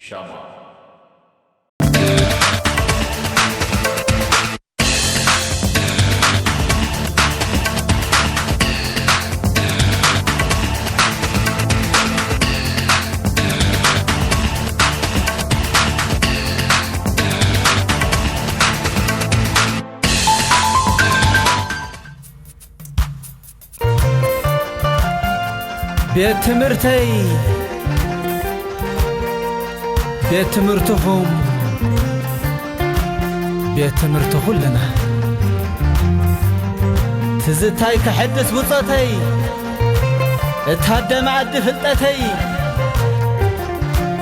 ሻማ። ቤት ትምህርተይ፣ ቤት ትምህርትኹም፣ ቤት ትምህርቲ ኩልና። ትዝታይ ከሐድስ ብጾተይ፣ እታደ መኣዲ ፍልጠተይ።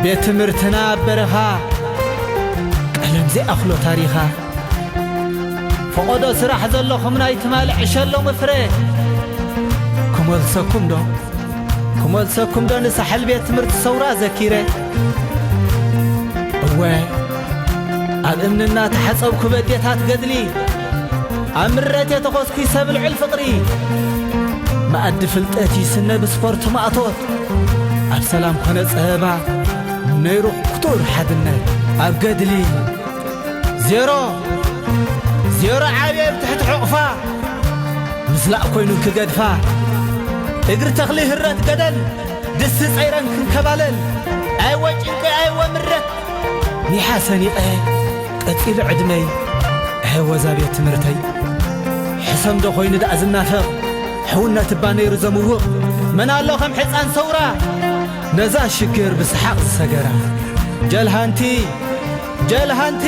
ቤት ትምህርትና ኣብ በረኻ፣ ቀለም ዘይኣኽሎ ታሪኻ። ፈቐዶ ስራሕ ዘለኹም ናይ ትማሊ ዕሸሎም ፍረ። ክመልሰኩም ዶ? ክመልሰኩም ዶ ንሳሕል ቤት ትምህርቲ ሰውራ ዘኪረ? እወ፣ ኣብ እምንና ተሓጸብኩ በዴታት ገድሊ፣ ኣብ ምረት የተኾስኩ ሰብ ልዑል ፍቕሪ። መኣዲ ፍልጠት ይስነ ብስፖርት ማእቶት፣ ኣብ ሰላም ኮነ ጸበባ፣ ነይሩ ክቱር ሓድነት ኣብ ገድሊ። ዜሮ፣ ዜሮ ዓብየ ኣብ ትሕቲ ሕቑፋ፣ ምስላእ ኮይኑ ክገድፋ። እግሪ ተኽሊ ህረት ገደል፣ ድስቲ ጸይረን ክንከባለል። ኣይወ ጭንቂ፣ ኣይወ ምረት፣ ኒሓ ሰኒቐ፣ ቀጺሉ ዕድመይ። ኣይወ እዛ ቤት ትምህርተይ፣ ሕሰም ዶ ኮይኑ ደኣ ዝናፈቕ፣ ሕውነት እባ ነይሩ ዘምውቕ። መን ኣሎ ከም ሕፃን ሰውራ፣ ነዛ ሽግር ብሰሓቕ ዝሰገራ። ጀልሃንቲ፣ ጀልሃንቲ፣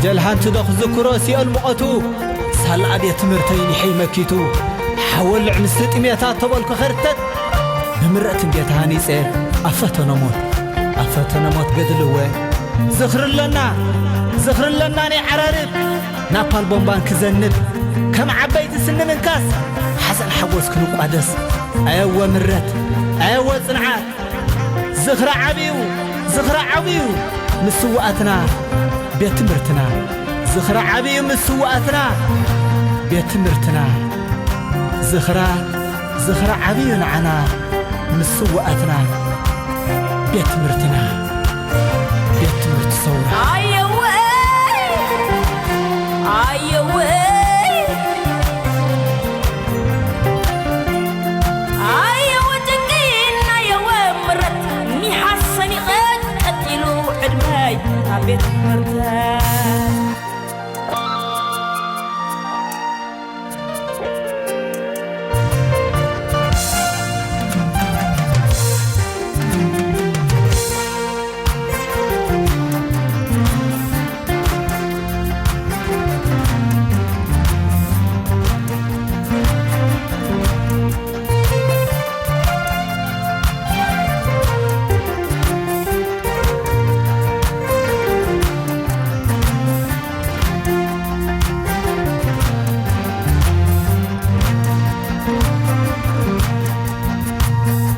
ጀልሃንቲ ዶ ክዝክሮ ሲኦል ሙቐቱ፣ ሳላ ቤት ትምህርተይ ኒሐይ መኪቱ። ሓወልዕ ምስ ጥሜታ ተበልኩ ኸርተት፣ ብምረት ቤት ሃኒጸ ኣብ ፈተነ ሞት፣ ኣብ ፈተነ ሞት ገድልወ። ዝኽሪ ኣለና፣ ዝኽሪ ኣለና ናይ ዓራርብ፣ ናፓል ቦምባን ክዘንብ፣ ከም ዓበይቲ ስኒ ምንካስ፣ ሓዘን ሓጎስ ክንቋደስ። ኣየወ ምረት፣ ኣየወ ጽንዓት፣ ዝኽሪ ዓብዩ፣ ዝኽሪ ዓብዩ ምስ ስውኣትና ቤት ትምህርትና። ዝኽሪ ዓብዩ ምስ ስውኣትና ቤት ትምህርትና። ዝኽራ፣ ዝኽሪ ዓብዩ ንዓና ምስ ስውኣትና ቤት ትምህርትና። ቤት ትምህርቲ ሰውራ። ኣየወ፣ ኣየወ፣ ኣየወ ጭንቂ፣ ኣየወ ምረት፣ ኒሓ ሰኒቐ ቀጢሉ ዕድመይ ኣብ ቤት ትምህርተይ።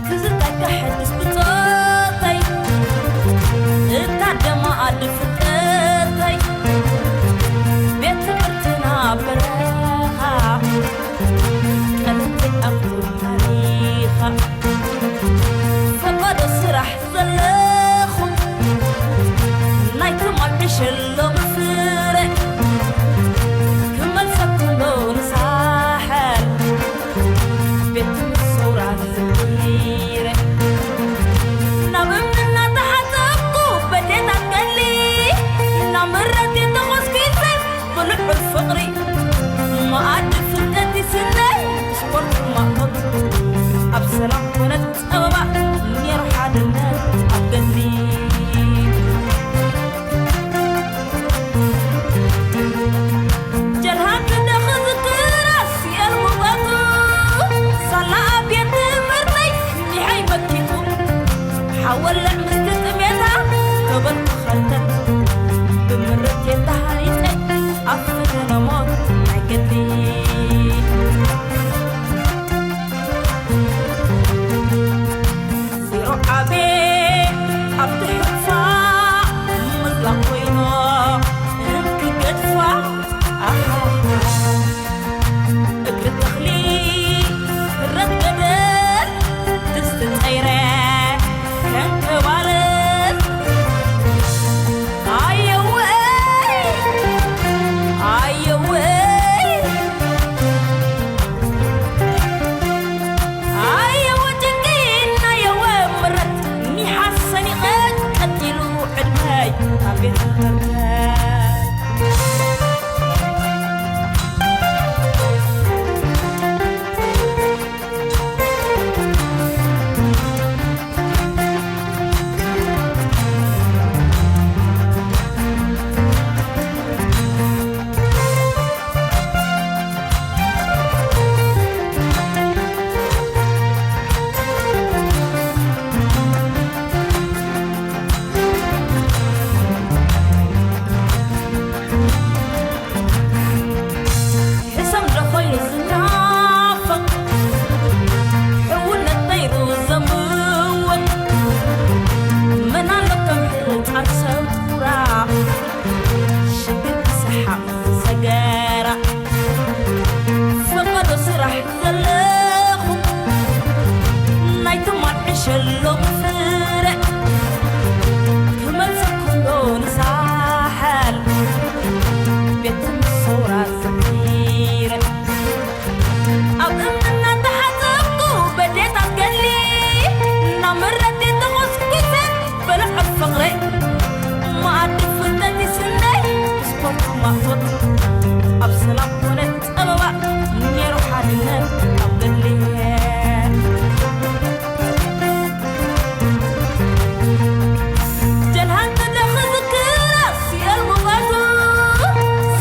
ትዝታይካ ሕድስ ብጾተይ፣ እታ ደማ ኣዲ ፍልጠተይ፣ ቤት ትምህርትና በረኻ፣ ቀለልቲ ኣኽቱም ታሪኻ። ፈቐዶ ስራሕ ዘለኹም ናይ ትማል ዕሸሎም ፍረ ክመልሰኩም ዶ ንሳሕል ቤት ምስ ሰውራ ዝኽረ ናብ እምንና ተሓተኩ በዴታት ገሊ ናብ ምረት የተኾስኩ ይሰብ ብልዑል ፍቕሪ መኣዲ ፍልጠት ይስነይ ስፖርት ማእቶት ኣብ ሰላም ኮነት ጸበባ ኔሩ ሓድነት ኣብ ገድሊ። ጀልሃ ክንደ ክዝክራ ሲኤል ሙቐቱ ሳላ ዘለኹ ናይ ትማል ዕሸሎም ፍረ ክመልሰኩም ዶ ንሳሕል ቤት ሰውራ ዘኪረ ኣብ እምኒ እናተሓፀብኩ በዴታት ገሊ ናብ ምረት የተኾስኩሰ በልዖ ፍቕረ መኣዲ ፍልጠት ይስነይ ስፖርት ማእቶት ኣብ ሰላም ኮነ ጸበባ ነይሩ ሓድነት ኣብ ገድሊ ጀልሃን ተደኺ ዝክራ ስየል ሙቐቱ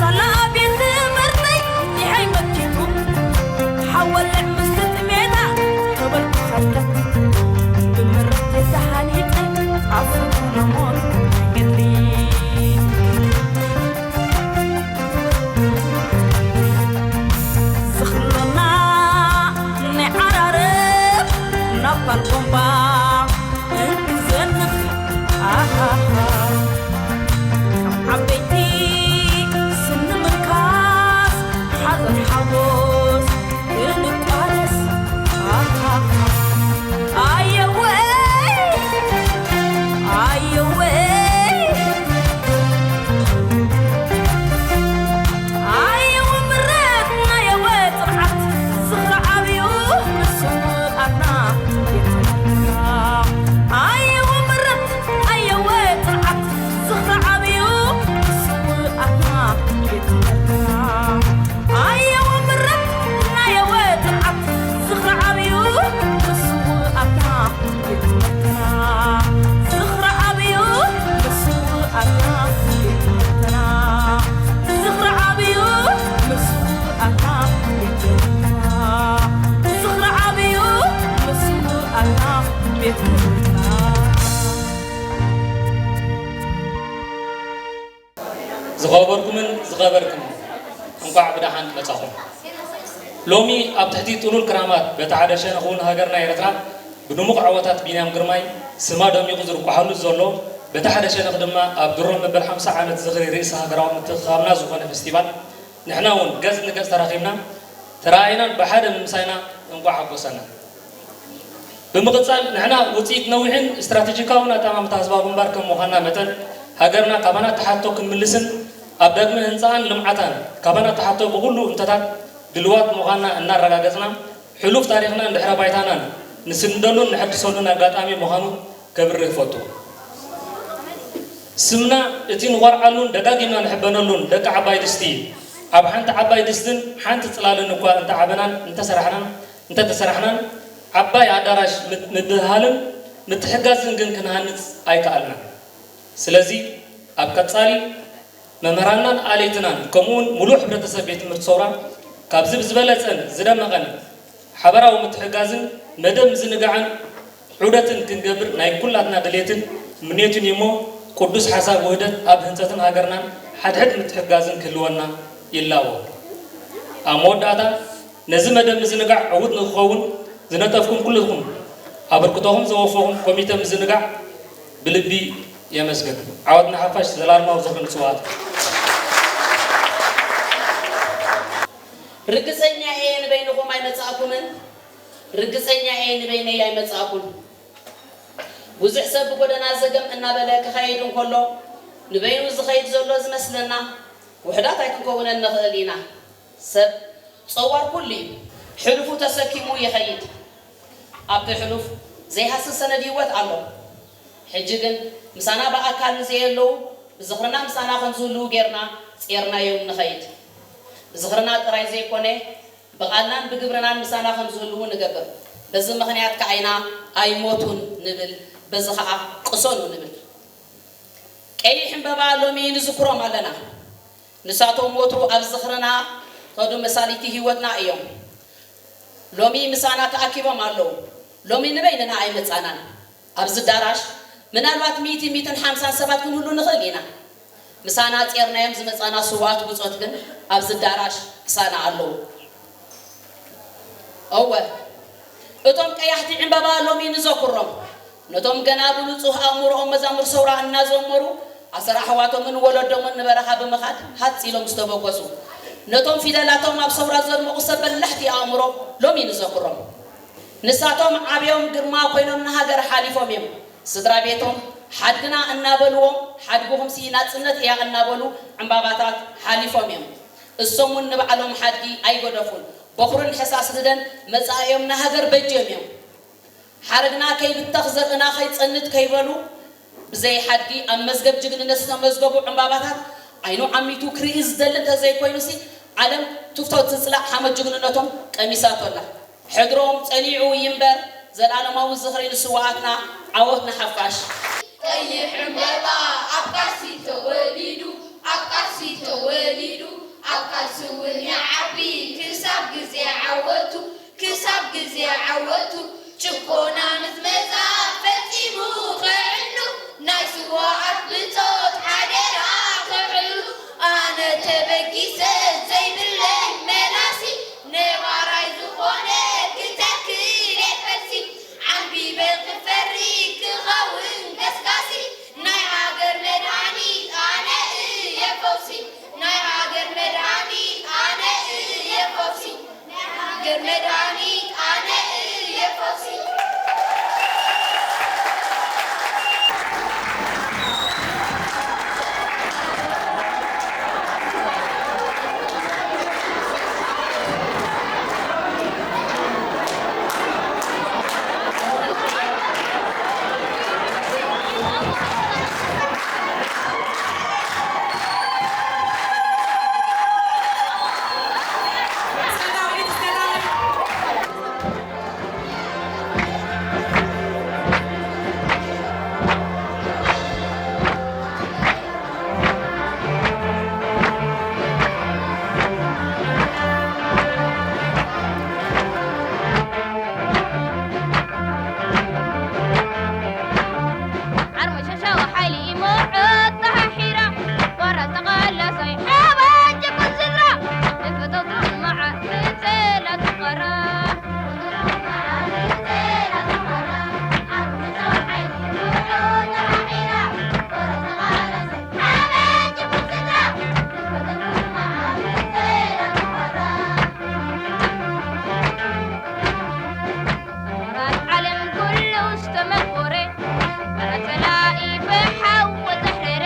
ሳላ ኣብ ቤት ትምህርተይ ኒሐይ መኪቱ ሓወልዕ ምስ ጥሜታ ተበልኩ ኸብከት ብምረት የተሃኒጠ ኣብ ፍቕሪ ሞት ገድሊ ዝኽሎና ናይ ዓራርብ ናብ ፓልኮምባ እንትዘንፍ ኣሃሃ ከም ዓበይቲ ስኒ ምንካስ ሓዘን ሓጎስ ክንቋደስ ኣሃሃ ኣየወይ ኣየወይ ኣየወ ምረት ናየወ ጽንዓት ዝኽሪ ዓብዩ ምስውኣትና ኣየወ ምረት ኣየወ ጽንዓት ዝኽሪ ዓብዩ ምስውኣትና ኣየወ ምረት ናየወ ጽንዓት ዝኽሪ ዓብዩ ምስውኣትና ዝኽሪ ዓብዩ ምስውኣትና ዝኽሪ ዓብዩ ምስውኣትና ዝኽሪ ዓብዩ ምስውኣትና ቤት ዝኸበርኩምን ዝኸበርክን እንቋዕ ብደሓን መጻኹም። ሎሚ ኣብ ትሕቲ ጥሉል ክራማት በቲ ሓደ ሸነኽ እውን ሃገርና ኤርትራ ብድሙቕ ዓወታት ቢንያም ግርማይ ስማ ደሚቑ ዝርቋሓሉ ዘሎ፣ በቲ ሓደ ሸነኽ ድማ ኣብ ድሮ መበል ሓምሳ ዓመት ዝኽሪ ርእሰ ሃገራዊ ምትእኽኻብና ዝኾነ ፈስቲቫል ንሕና እውን ገጽ ንገጽ ተራኺብና ተረኣኢናን ብሓደ ምምሳይና እንቋዕ ሓጎሰና። ብምቕጻል ንሕና ውጽኢት ነዊሕን ስትራተጂካውን ኣጠማምታ ህዝባዊ ግንባር ከም ምዃንና መጠን ሃገርና ካባና ትሓቶ ክንምልስን ኣብ ዳግመ ህንጻኣን ልምዓታን ካባና ትሓቶ ብኹሉ እንተታት ድልዋት ምዃንና እናረጋገጽና ሕሉፍ ታሪኽናን ድሕረ ባይታናን ንስንደሉን ንሐድሰሉን ኣጋጣሚ ምዃኑ ከብርህ እፈቱ። ስምና እቲ ንኾርዓሉን ደጋጊምና ንሕበነሉን ደቂ ዓባይ ድስቲ እዩ። ኣብ ሓንቲ ዓባይ ድስትን ሓንቲ ጽላልን እኳ እንተዓበናን እንተሰራሕናን እንተተሰራሕናን ዓባይ ኣዳራሽ ምብህሃልን ምትሕጋዝን ግን ክንሃንጽ ኣይከኣልናን። ስለዚ ኣብ ቀጻሊ መምህራንናን ኣለይትናን ከምኡውን ሙሉእ ሕብረተሰብ ቤት ትምህርቲ ሰውራ ካብዚ ብዝበለጸን ዝደመቐን ሓበራዊ ምትሕጋዝን መደብ ምዝንጋዕን ዑደትን ክንገብር ናይ ኩላትና ድሌትን ምኔትን እዩሞ ቅዱስ ሓሳብ ውህደት ኣብ ህንጸትን ሃገርናን ሓድሕድ ምትሕጋዝን ክህልወና ይላቦ። ኣብ መወዳእታ ነዚ መደብ ምዝንጋዕ ዕዉት ንክኸውን ዝነጠፍኩም ኩልኹም ኣበርክቶኹም ዘወፈኹም ኮሚተ ምዝንጋዕ ብልቢ የመስግን። ዓወት ንሓፋሽ ዘላለማዊ ዝኽሪ ንስውኣት። ርግጸኛ እየ ንበይንኹም ኣይመጻእኩምን። ርግጸኛ እየ ንበይነይ ኣይመጻእኩን። ብዙሕ ሰብ ብጎደና ዘገም እናበለ ክኸይድ እንከሎ ንበይኑ ዝኸይድ ዘሎ ዝመስለና ውሑዳት ኣይክንከውነን ንኽእል ኢና። ሰብ ጸዋር ኩሉ እዩ። ሕሉፉ ተሰኪሙ ይኸይድ። ኣብቲ ሕሉፍ ዘይሃስስ ሰነድ ህይወት ኣሎ። ሕጂ ግን ምሳና ብኣካል ንዘየለዉ ብዝኽርና ምሳና ከም ዝህልዉ ጌርና ጼርናዮም ንኸይድ። ብዝኽርና ጥራይ ዘይኮነ ብቓልናን ብግብርናን ምሳና ከም ዝህልዉ ንገብር። በዚ ምኽንያት ከኣ ኢና ኣይሞቱን ንብል፣ በዚ ኸኣ ቅሰኑ ንብል። ቀይሕ ዕምበባ ሎሚ ንዝክሮም ኣለና። ንሳቶም ወትሩ ኣብ ዝኽርና ተዱ መሳሊቲ ህይወትና እዮም። ሎሚ ምሳና ተኣኪቦም ኣለዉ። ሎሚ ንበይንና ኣይመጻናን። ኣብዚ ዳራሽ ምናልባት ሚእቲ፣ ሚእትን ሓምሳን ሰባት ክንህሉ ንኽእል ኢና። ምሳና ጼርናዮም ዝመጻና ስውኣት ብጾት ግን ኣብዚ ዳራሽ ምሳና ኣለዉ። እወ፣ እቶም ቀያሕቲ ዕምበባ ሎሚ ንዘክሮም። ነቶም ገና ብንጹህ ኣእምሮኦም መዛሙር ሰውራ እናዘመሩ ኣሰር ኣሕዋቶምን ወለዶምን ንበረኻ ብምኻድ ሃጽ ኢሎም ዝተበገሱ። ነቶም ፊደላቶም ኣብ ሰውራ ዘድመቑ ሰብ በላሕቲ ኣእምሮ ሎሚ ንዘክሮም። ንሳቶም ዓብዮም ግርማ ኮይኖም ንሃገር ሓሊፎም እዮም። ስድራ ቤቶም ሓድግና እናበልዎም፣ ሓድግኹምሲ ናጽነት እያ እናበሉ ዕምባባታት ሓሊፎም እዮም። እሶም እውን ንባዕሎም ሓድጊ ኣይገደፉን። በኹርን ሕሳስ ልደን መጻኢኦም ንሃገር በጅዮም እዮም። ሓረግና ከይብተኽ ዘርእና ከይጸንት ከይበሉ ብዘይ ሓድጊ ኣብ መዝገብ ጅግንነት ዝተመዝገቡ ዕምባባታት ዓይኑ ዓሚቱ ክርኢ ዝደሊ እንተዘይኮይኑሲ ዓለም ትፍቶ ትጽላእ ሓመድ ጅግንነቶም ቀሚሳቶ ኣላ። ሕድሮም ጸኒዑ ይንበር፣ ዘላለማዊ ዝኽሪ ንስውኣትና፣ ዓወት ንሓፋሽ። ቀይሕ ዕምበባ ኣብ ቃልሲ ተወሊዱ፣ ኣብ ቃልሲ ተወሊዱ፣ ኣብ ቃልሲ እውን ይዓቢ ክሳብ ግዜ ዓወቱ፣ ክሳብ ግዜ ዓወቱ። ጭቆና ምስ መጻ ፈጺሙ ክዕኑ፣ ናይ ስውኣት ብጾት ሓደራ ክሕሉ። ኣነ ተበጊሰ ዘይብለይ መላሲ፣ ነባራይ ዝኾነ ክተክል የፈልሲ። ዓምቢበ ክፈሪ ክኸውን ገስጋሲ፣ ናይ ሃገር መድሃኒት ኣነ እየ ፈውሲ። ናይ ሃገር መድሃኒት ኣነ እየ ፈውሲ። ናይ ሃገር መድሃኒት ኣነ እየ ፈውሲ። ዓርሞሸሻዊ ሓይሊ ሞዖ ተሓሒራ፣ ዋራ ተቓላሳይ ሓባን ጭቁን ስድራ፣ ንፈተውቱ መዓር ንጽላት ትቐራ። ዓለም ኩሉ ዝተመርኮረ፣ ጸላኢ ብሓዊ ተሕረረ፣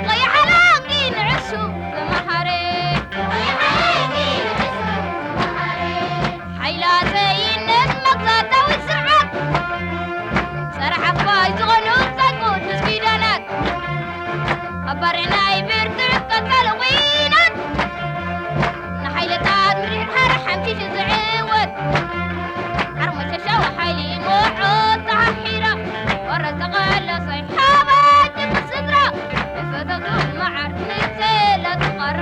ቀይሕ ኣላንጊ ንዕሱ ተመሃረ። ሓይላ ዘይነት መግዛእታዊ ስርዓት፣ ጸረ ሓፋሽ ዝኾኑ ጻድቁ ቅዱስ ኪዳናት፣ ኣብ ባርዕ ናይ ብርቱዕ ቀጻሊ ኲናት፣ ንሓይልታት ምድርሓር ሓምሺሹ ዝዕወት፣ ዓርሞሸሻዊ ሓይሊ ሞዖ ተሓሒራ፣ ወረ ዝተቐለሰ ሓባር ጭቁን ስድራ፣ ንፈተውቱ መዓር ንጽላት ትቐራ።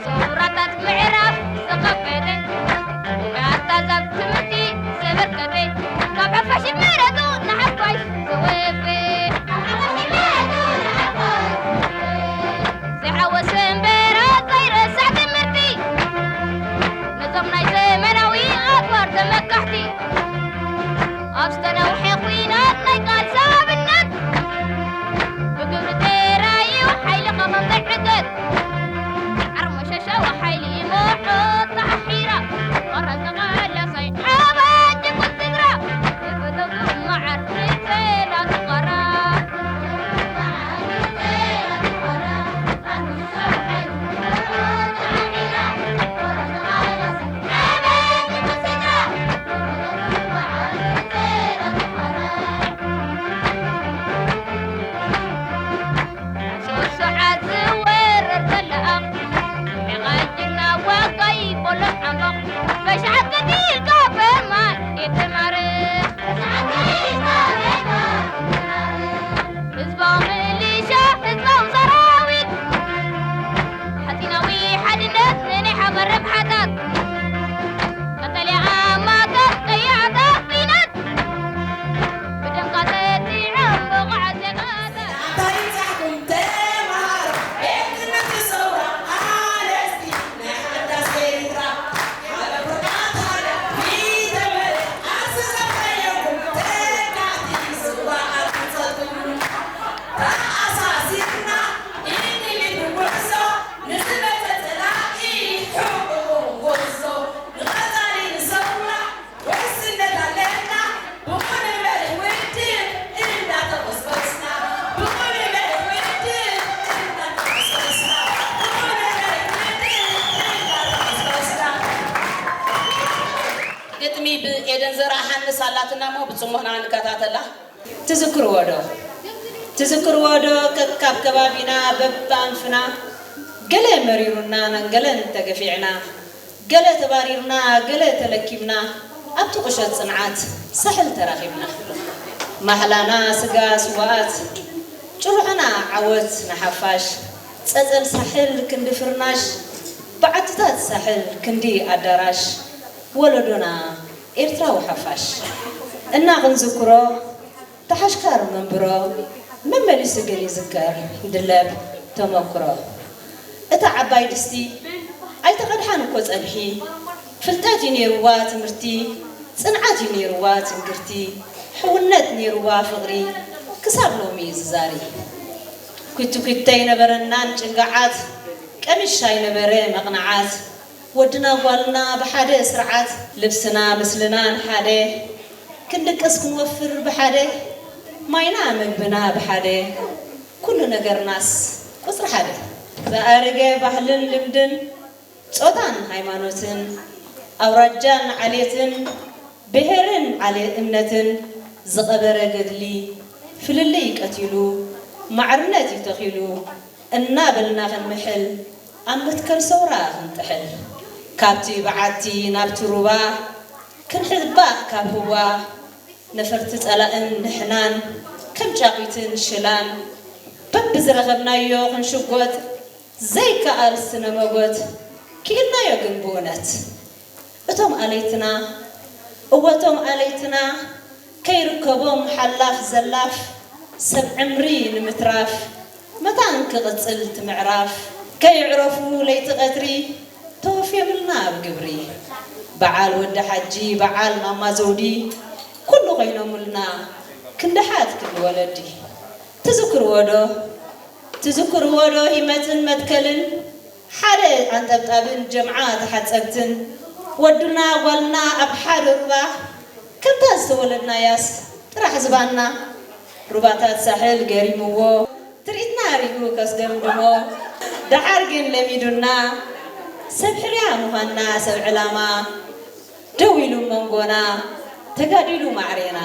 ሰውራታት ምዕራፍ ዝኸፈተ፣ ኣታዛብ ትምህርቲ ዘበርከተ፣ ካብ ሓፋሽ መረቱ ንሓፋሽ ዘወፈ። ዘይሓወሰ እምበራ ዘይረሳዕ ትምህርቲ፣ ነዞም ናይ ዘመናዊ ኣፋር ተመካሕቲ፣ ኣብ ዝተነውሐ ኲናት ናይ ቃልሲ ኣብነት፣ ብግብሪ ተራእዩ ሓይልኻ ከም ዘይዕገት። ዓርሞሸሻዊ ሓይሊ ሞሖ ተሓሒራ፣ ቆራጽ ተቓላሳይ ሓባን ጭቁን ስድራ፣ ንፈተውቱ መዓር ንጽላት ትቐራ። ብኤደን ዘርኣ ሓንስ ኣላትና እሞ ብጽሞና ንከታተላ። ትዝክርዎ ዶ? ትዝክርዎ ዶ? ከካብ ከባቢና በብኣንፍና ገለ መሪሩና፣ ገለ እንተገፊዕና፣ ገለ ተባሪርና፣ ገለ ተለኪምና፣ ኣብቲ ቁሸት ጽንዓት ሳሕል ተራኺብና። ማሕላና ስጋ ስዋኣት፣ ጭርሖና ዓወት ንሓፋሽ፣ ጸጸል ሳሕል ክንዲ ፍርናሽ፣ በዓትታት ሳሕል ክንዲ ኣዳራሽ፣ ወለዶና ኤርትራዊ ሓፋሽ። እና ክንዝክሮ ተሓሽካር መንብሮ፣ መመሊሱ ግን ይዝከር ድለብ ተመክሮ። እታ ዓባይ ድስቲ ኣይተቐድሓን እኮ ጸብሒ፣ ፍልጠት እዩ ነይርዋ ትምህርቲ፣ ጽንዓት እዩ ነይርዋ ትንግርቲ፣ ሕውነት ነይርዋ ፍቕሪ፣ ክሳብ ሎሚ ዝዛሪ። ኩትኩተ ኣይነበረናን ጭንጋዓት፣ ቀሚሽ ኣይነበረ መቕናዓት፣ ወድና ጓልና ብሓደ ስርዓት፣ ልብስና ምስልናን ሓደ፣ ክንድቅስ ክንወፍር ብሓደ፣ ማይና መግብና ብሓደ፣ ኩሉ ነገርናስ ቁጽሪ ሓደ። ዝኣረገ ባህልን ልምድን፣ ጾታን ሃይማኖትን፣ ኣውራጃን ዓሌትን፣ ብሄርን ዓሌ እምነትን፣ ዝቐበረ ገድሊ ፍልልይ ቀቲሉ፣ ማዕርነት እዩ ተኺሉ፣ እናበልና ክንምሕል፣ ኣብ መትከል ሰውራ ክንጥሕል፣ ካብቲ በዓቲ ናብቲ ሩባ ክንሕባእ ካብ ህዋ፣ ነፈርቲ ጸላእን ንሕናን ከም ጫቒትን ሽላን በብዝረኸብናዮ ክንሽጎጥ ዘይከኣል ስነ መጎት ክኢልናዮ ግን ብእውነት። እቶም ኣለይትና፣ እወቶም ኣለይትና፣ ከይርከቦም ሓላፍ ዘላፍ፣ ሰብ ዕምሪ ንምትራፍ፣ መታን ክቕጽል እቲ ምዕራፍ፣ ከየዕረፉ ለይቲ ቀትሪ፣ ተወፍዮምልና ኣብ ግብሪ። በዓል ወዲ ሓጂ፣ በዓል ማማ ዘውዲ፣ ኩሉ ኮይኖምልና፣ ክንድሓት ክንዲ ወለዲ። ትዝክርዎ ዶ? ትዝክርዎ ዶ? ሂመትን መትከልን፣ ሓደ ኣንጠብጣብን ጀምዓ ተሓጸብትን፣ ወድና ጓልና ኣብ ሓደ ሩባ፣ ከምታ ዝተወለድናያስ ጥራሕ ዝባና፣ ሩባታት ሳሕል ገሪምዎ፣ ትርኢትና ሪኡ ከስደምድሞ፣ ደሓር ግን ለሚዱና፣ ሰብ ሕርያ ምዃንና ሰብ ዕላማ፣ ደው ኢሉ መንጎና፣ ተጋዲሉ ማዕሬና።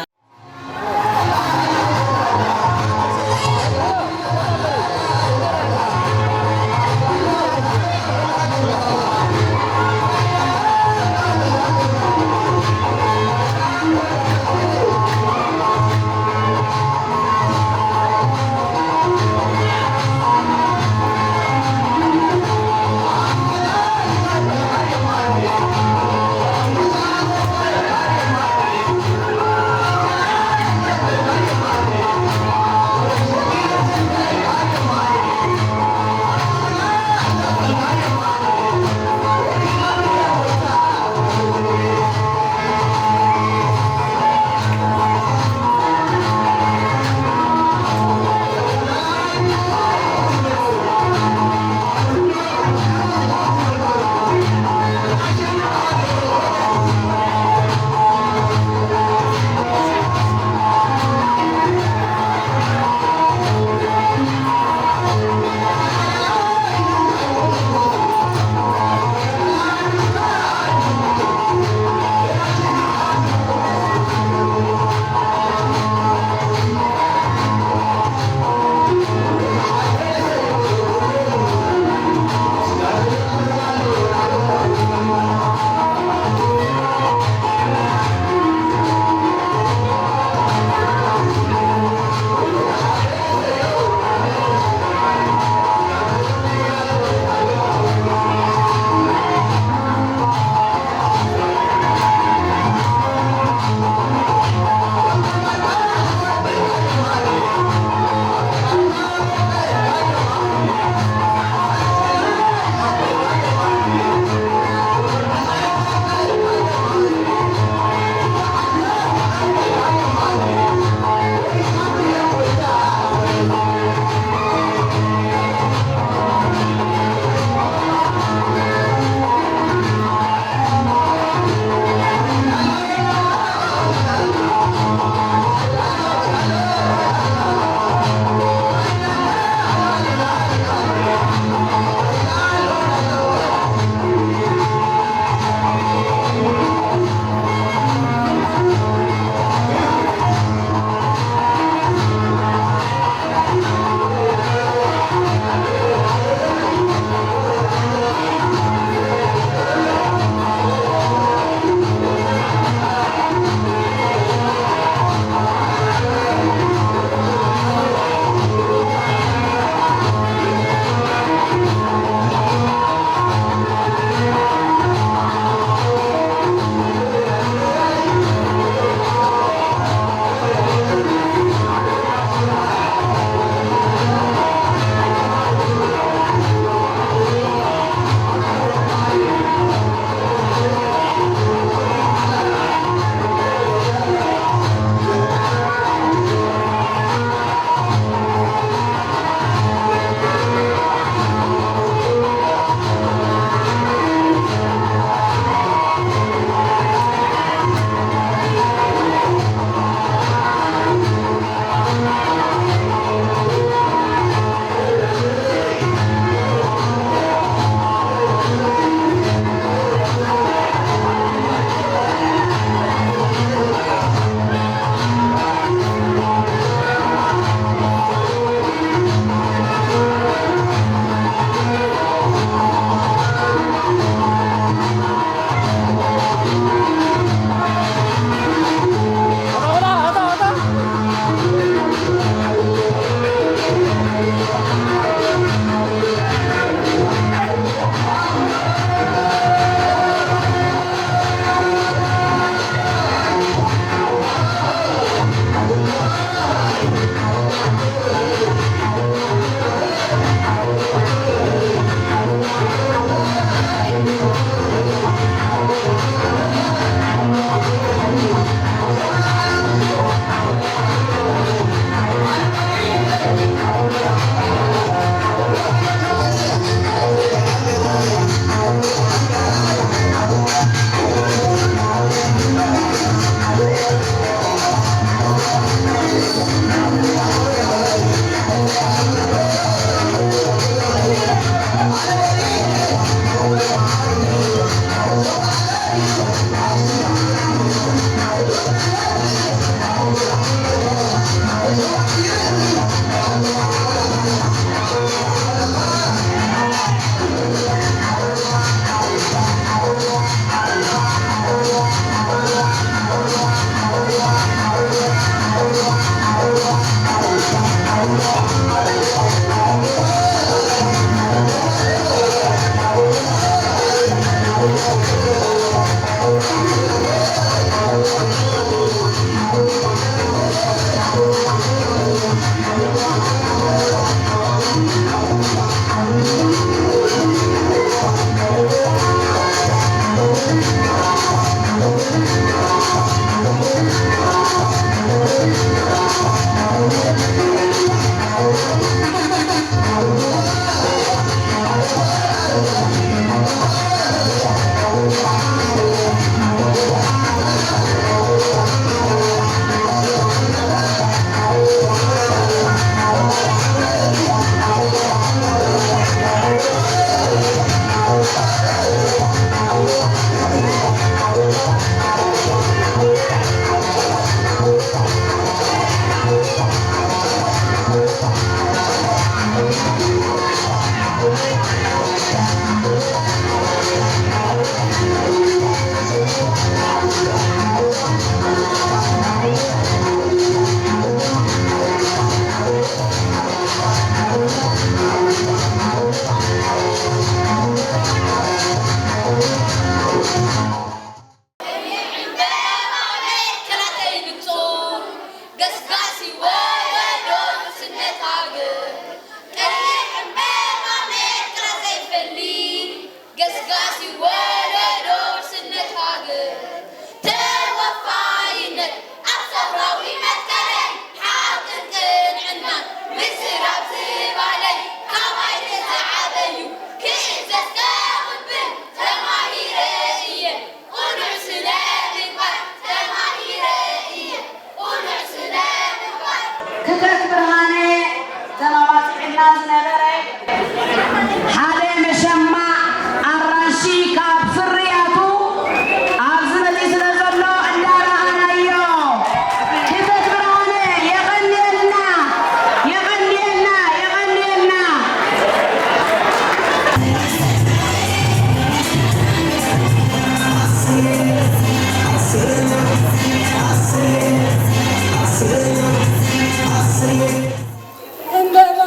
ዕምበባ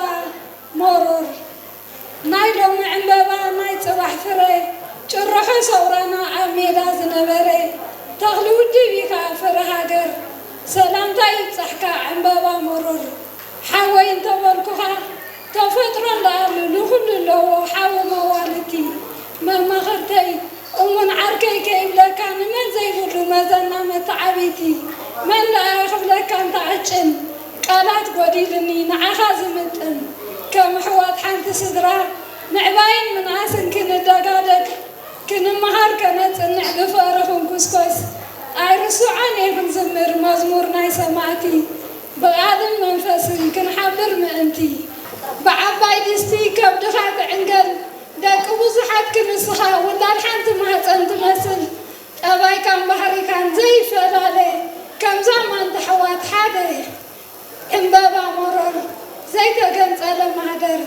መሮር፣ ናይ ሎሚ ዕምበባ፣ ናይ ጽባሕ ፍረ፣ ጭርሖ ሰውራና ኣብ ሜዳ ዝነበረ፣ ተኽሊ ውድብ ኢኻ ፍረ ሃገር፣ ሰላምታ ይብጻሕካ ዕምበባ መሮር። ሓወይ እንተበልኩኻ፣ ተፈጥሮ እንዳኣሉ ንኹሉ ኣለዎ ሓዊ መዋልቲ፣ መማኽርተይ፣ እሙን ዓርከይ ከይብለካ ንመን ዘይብሉ መዘና መተዓብይቲ፣ መን ደኣ ክብለካ እንተዓጭን፣ ቃላት ጎዲልኒ ንዓኻ ዝምጥን፣ ከም ኣሕዋት ሓንቲ ስድራ፣ ምዕባይን ምንኣስን ክንደጋገፍ፣ ክንመሃር ከነጽንዕ ብፍቕሪ ክንኩስኮስ፣ ኣይርስዖን እየ ክንዝምር መዝሙር ናይ ሰማእቲ፣ ብቓልን መንፈስን ክንሓብር ምእንቲ። ብዓባይ ድስቲ ከብድኻ ትዕንገል፣ ደቂ ብዙሓት ክንስኻ፣ ውላድ ሓንቲ ማህጸን ትመስል፣ ጠባይካን ባህሪካን ዘይፈላለ፣ ከምዛ ማንታ ኣሕዋት ሓደ። ዕምበባ መሮር ዘይተገንጸለ ማህደር፣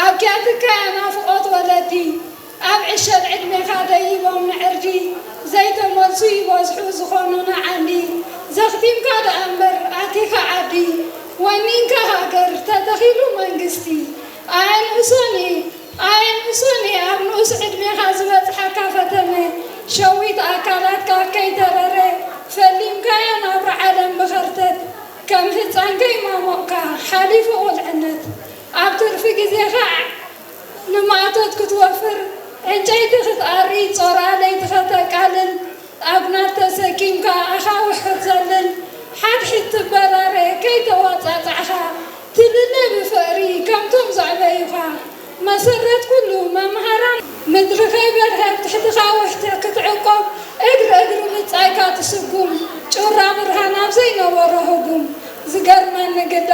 ኣብ ኪያትካ ናፍቖት ወለዲ፣ ኣብ ዕሸል ዕድሜኻ ደይቦም ንዕርዲ፣ ዘይተመልሱ ይበዝሑ ዝኾኑና ዓንዲ፣ ዘኽቲምካ ደኣ እምበር ኣቲኻ ዓዲ፣ ወኒንካ ሃገር፣ ተተኺሉ መንግስቲ፣ ኣየንእሶን እዩ፣ ኣየንእሶን እዩ ኣብ ንኡስ ዕድሜኻ ዝበጽሓካ ፈተነ፣ ሸዊት ኣካላትካ ከይተረረ፣ ፈሊምካዮ ናብራ ዓለም ብኸርተት፣ ከም ህጻን ከይማሞቕካ ሓሊፉ ቁልዕነት፣ ኣብ ትርፊ ግዜኻ ንማእቶት ክትወፍር፣ ዕንጨይቲ ክትኣሪ፣ ጾራ ለይቲ ከተቃልል፣ ኣጉናት ተሰኪምካ ኣኻውሕ ክትዘልል፣ ሓድሕድ ትበራረ ከይተዋጻጻዕኻ፣ ትልለ ብፍቕሪ ከምቶም ዘዕበዩኻ፣ መሰረት ኩሉ መምሃራን ምድሪ ከይበርሀት ትሕቲ ኻውሕ ክትዕቆብ፣ እግሪ እግሪ ምጻይካ ትስጉም፣ ጩራ ብርሃን ኣብ ዘይነበሮ ህጉም። ዝገርመኒ ግዳ